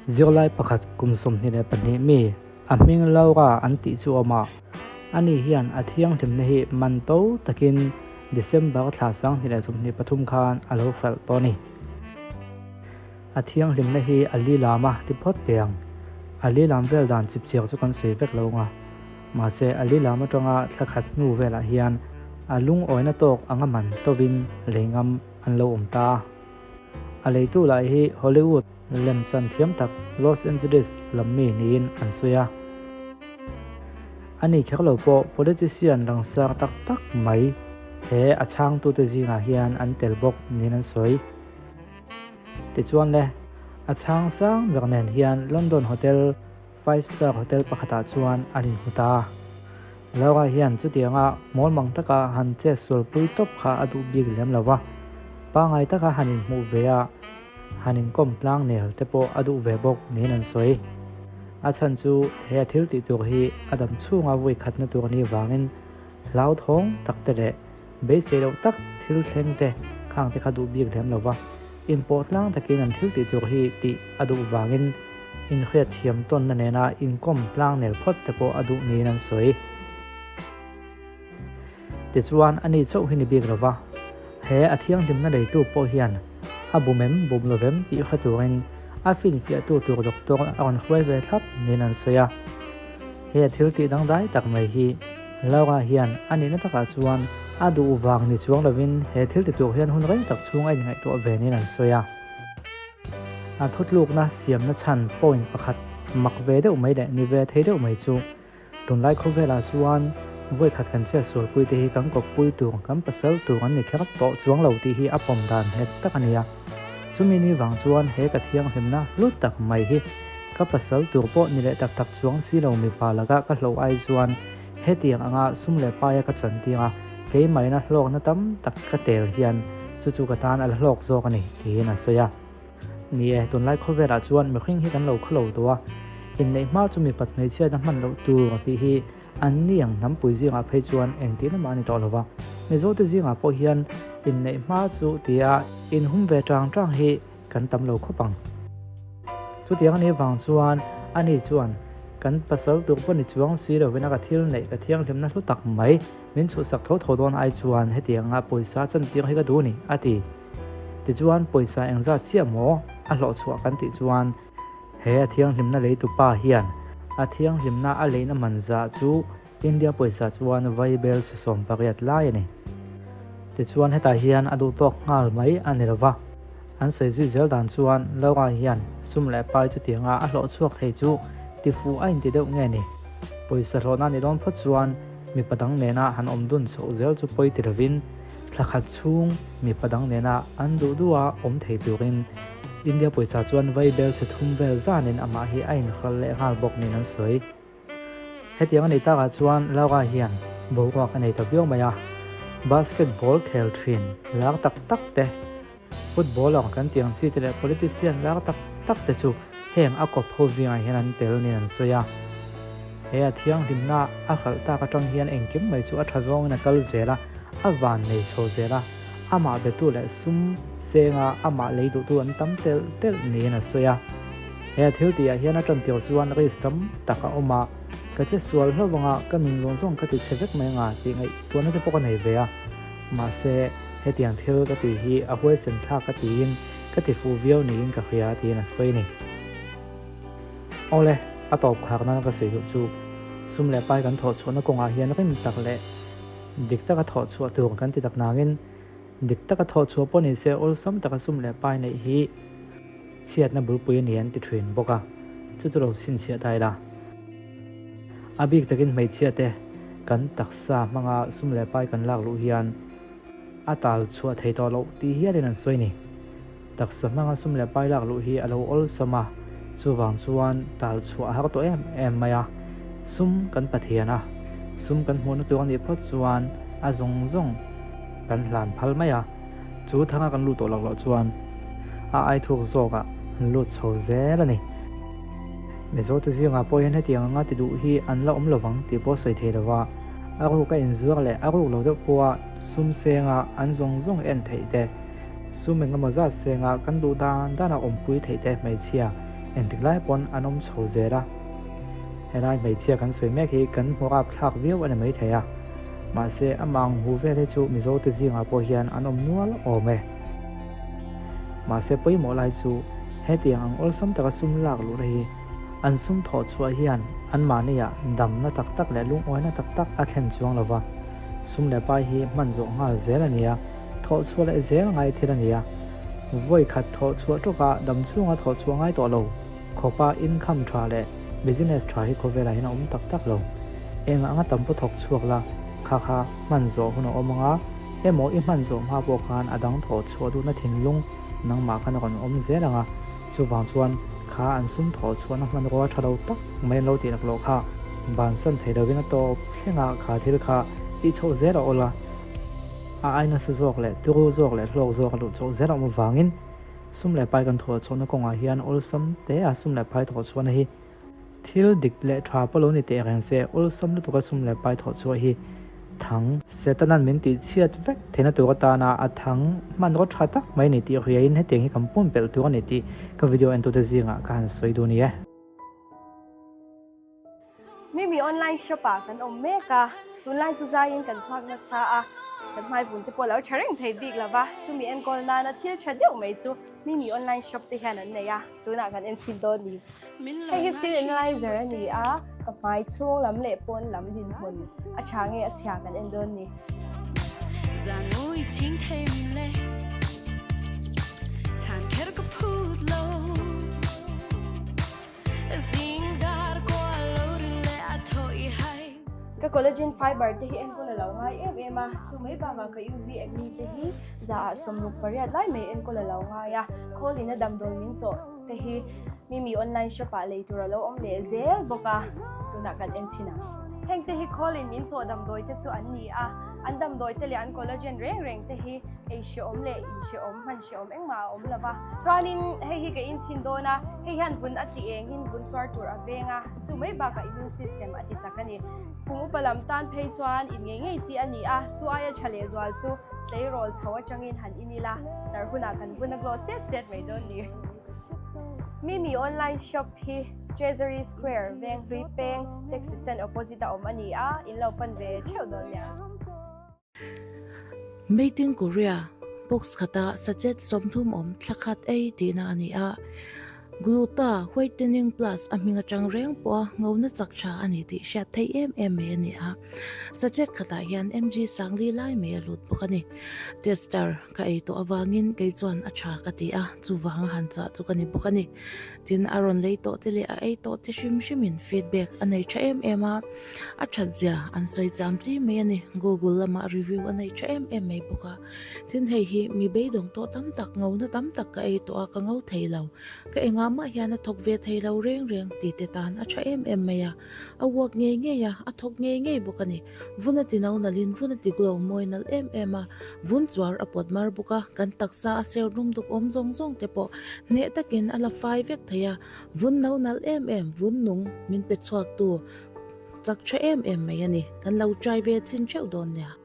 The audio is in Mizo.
Zirlai pakhat kum 22 mi a hming Laura an tih chu a awm a, ani hian a thianghlimna hi man to takin December thla 2023 khan a lo hralh tawh a ni. A thianghlimna hi a li lam a ti phawt teh ang. A li lam vel dan chipchiak chu kan sawi vek lo ang a, mahse a li lam atanga thla khat hnu velah hian a lungawina tawk anga man tovin lei ngam an lo awm ta a. A leitu lah hi Hollywood lemchan thiam tak Los Angeles lam mi niin an sawi a. Ani kher lo pawh politician langsar tak tak mai he a chhangtute zingah hian an tel bawk niin an sawi. Tichuan le, a chhang sang ber nen hian London hotel five star hotel pakhatah chuan an inhmu ta a. Laura hian chutianga mawlmang taka han che sualpui tawp kha a duh bik lem lo va, pangngai taka han inhmuh ve a, han inkawm tlang nel te pawh a duh ve bawk niin an sawi. A chhan chu he a thil tih tur hi a dam chhunga vui khatna tur a nih vangin hlauthawng tak te leh Beisei loh tak thil thleng te khang te kha duh bik lem lo va, inpawh tlang takin an thil tih tur hi tih a duh vangin inhriat thiam tawnna nena inkawm tlang nel phawt te pawh a duh niin an sawi. Tichuan a ni chauh hi ni bik lo va, he a thianghlimna leitu pawh hian a bum em bum lo vem tih hre turin a finfiahtu tur doctor a rawn hruai ve thlap niin an sawi a. He a thil tih dangdai tak mai hi Laura hian a nihna takah chuan a duh vang ni chuang lovin he thil ti tur hian hun rei tak chhung a inngaihtuah ve niin an sawi a. A thutlukna siamna chhan point pakhat mak ve deuh mai leh ni ve thei deuh mai chu tunlai khawvelah chuan vawi khat kan chhiat sualpui te hi kan kawppui tur, kan pasal tur an ni kher tawh chuang lo tih hi a pawm dan nghet tak a ni a. Chumi ni vang chuan he ka thianghlimna hlu tak mai hi Ka pasal tur pawh ni leh tak tak chuang si lo mipa laka ka hloh ai chuan hetiang anga sum leh paia ka chan tir a, keimahina hlawkna tam tak ka tel hian chu chu ka tan a la hlawk zawk a ni, tiin a sawi a. Ni e, tunlai khawvelah chuan mihring hi kan lo khaw lo tawh a, inneih hma chu mipat hmeichhiatna hman loh tur tih hi an ni ang hnampui zingah phei chuan engtin emaw a ni tawh lo va, Mizote zingah pawh hian inneih hma chu tia inhum ve tang tang hi kan tam lo khawp ang. Chutiang a nih vang chuan ani chuan kan pasal tur pawh ni chuang si lovin a ka thil neih ka thianghlimna hlu tak mai min chhuhsak tho tho dawn ai chuan hetianga pawisa chantir hi ka duh ni a ti. Tichuan pawisa engzat chiah maw a hlawh chhuah kan tih chuan he a thianghlimna leitu pa hian a thianghlimna a leina man zah chu India pawisa chuan vaibel si 18 lai a ni. Tichuan hetah hian a duhtawk nghal mai a ni lova. An sawi zui zel dan chuan Laura hian sum leh pai chutianga a hlawh chhuak thei chu tifuh a inti deuh nge ni? Pawisa hlawhna ni dawn phawt chuan mipa dang nena han awm dun chhoh zel chu pawi ti lovin thla khat chhung mipa dang nena an duh duha awm thei turin India pawisa chuan vaibel chhe thum vel zanin amah hi a inhralh leh nghal bawk niin an sawi. Hetiang a nei takah chuan Laura hian boruak a nei ta viau mai a, basketball khel thin lar tak tak te, footballer kan tih ang chi te leh politician lar tak tak te chu heng a kawp ho zingah hian an tel niin an sawi a. He a thianghlimna a hralh tak atang hian engkim mai chu a tha zawngin a kal zel a, a van nei chho zel a, amah betu leh sum senga amah lei duhtu an tam telh telh niin a sawi a. He thil tihah hian a tantir chuan risk tam tak a awm a, ka che sual hlauh anga ka nun zawng zawng ka ti chhe vek mai anga tih ngaihtuahna te pawh ka nei ve a. Mahse, hetiang thil ka tih hi a huaisen thlak ka tiin ka ti fuh viau niin ka hria tiin a sawi a ni. Awle, a tawp khak nana ka sawi duh chu sum leh pai kan thawh chhuahna kawngah hian rim tak leh dik taka thawh chhuah tur kan ti tak nangin dik taka thawh chhuah pawh ni se awlsam taka sum leh pai neih hi Chhiatna bulpui a ni an ti thin bawk a, chu chu lo chhinchhiah ta ila. A bik takin hmeichhia te kan taksa hmanga sum leh pai kan lak luh hian a tal chhuah thei tawh loh tih hialin an sawi ni. Taksa hmanga sum leh pai lak luh hi a lo awlsam a, chuvang chuan tal chhuah a har tawh em em mai a. Sum kan Pathian a, sum kan hmuhna tur a nih phawt chuan a zawng zawng kan hlan phal mai a. Chu thanga kan lut tawh loh loh chuan a ai thuk zawkah an lut chho zel a ni. Mizote zingah pawh hian hetiang anga ti duh hi an la awm lovang tih pawh sawi thei lova, a ruk a inzuar leh a ruk lo deuh pawha sum senga an zawng zawng en theih te, sum engemaw zat senga kan duh dan dana awmpui theih te hmeichhia. Engtik lai pawn an awm chho zel a. Helai hmeichhia kan sawi mek hi kan hmu rapthlak viau a ni maithei a. Mahse, amah ang hu vel hi chu Mizote zingah pawh hian an awm nual awm e. Mahse, pawimawh lai chu hetiang ang awlsam taka sum lak luhna hi an sum thawh chhuah hian anmahniah damna tak tak leh lungawina tak tak a thlen chuang lo va. Sum leh pai hi hman zawh nghal zel a ni a, thawh chhuah leh zel ngai thil a ni a. Vawi khat thawh chhuah tawkah dam chhunga thawh chhuah ngai tawh lo. Khawpa income tha leh business tha hi khawvelah hian a awm tak tak lo. Eng anga tam pawh thawk chhuak la, kha kha hman zawh hun a awm anga, emaw i hman zawh hma pawh khan a dang thawh chhuah duhna thinlung nangmah khan a rawn awm zel anga, chuvang chuan kha an sum thawh chhuahna hmanrua tha lo tak mai an lo tih laklawh kha bansan thei lovin a tawp thleng a, kha thil kha tih chhoh zel a awl a, a ai nasa zawk leh turu zawk leh hlawk zawk a luh chhoh zel a awm avangin. Sum leh pai kan thawh chhuahna kawngah hian awlsam te a sum leh pai thawh chhuahna hi thil dik leh tha pawh lo ni teh reng se, awlsam lutuka sum leh pai thawh chhuah hi thang Setanan min tih chhiat vek theihna tur atana a thang hmanraw tha tak mai a ni tih riaiin hetiang hi kan pumpelh tur a ni tih ka video entute zingah ka han sawi duh a ni e. Mimi online shop ah kan awm mek a, tunlai chu zaiin kan chhuak nasa a, kan hmai vun te pawh lo tha reng thei bik lova, chumi enkawl nana thil tha deuh mai chu Mimi online shop te hian an nei a, tunah kan en chhin dawn ni. Hei hi skin analyzer a ni a, ka hmai chhung lam leh pawn lam dinhmun a tha nge a chhia kan en dawn ni. Ka collagen fiber te hi enkawl a lo ngai em em a, chu mai bakah ka UV acne te hi za ah 68 lai mai enkawl a lo ngai a, khawlin a damdawi min chawh te hi Mimi online shop ah lei tur a lo awm leh zel bawk a, tunah kan en chhin ang. Heng te hi khawlin min chawh damdawi te chu an ni a, an damdawi te leh an collagen reng reng te hi ei hrehawm leh in hrehawm hman hrehawm engmah a awm lo va. Chuanin hei hi ka inchhin dawn a, hei hian vun a ti engin vun chuar tur a veng a, chu mai bakah immune system a ti chak a ni. Kum upa lam tan phei chuan in ngei ngei chi a ni a, chu aia tha lehzual chu tleirawl chho atangin han in ila, tar hunah kan vun a glow set set mai dawn ni. Mimi online shop hi Treasury Square, Venghlui Peng, Taxi Stand opposite a awm a ni a, in lo pan ve theuh dawn nia. Made in Korea box khata sachet 30 awm thla khat ei tihna a ni a, Gluta Whitening Plus a hming atang reng pawha ngona chak tha a ni tih hriat theih em em mai a ni a, sachet khatah hian mg sangli lai mai a lut bawk a ni. Tester ka ei tawh avangin kei chuan a tha ka ti a, chuvanga han chah chu ka ni bawk a ni. Tin, a rawn lei tawh te leh a ei tawh te hrim hrimin feedback a nei tha em em a, a that zia an sawi cham chi mai a ni. Google lamah review a nei tha em em mai bawk a. Tin, hei hi mi beidawng tawh tam tak, ngona tam tak ka ei tawh a, ka ngo thei lo. Ka engah mah hian a thawk ve thei lo reng reng ti te tan a tha em em mai a. A work ngei ngei a, a thawk ngei ngei bawk a ni. Vun a ti no nalhin vun a ti glow mawi nalh em em a, vun chuar a pawt mar bawk a, kan taksa a ser dum duk awm zawng zawng te pawh hneh takin a la fai vek thei a, vun no nalh em em, vun nung min pe chhuak tu chak tha em em mai a ni, kan lo try ve chhin theuh dawn nia.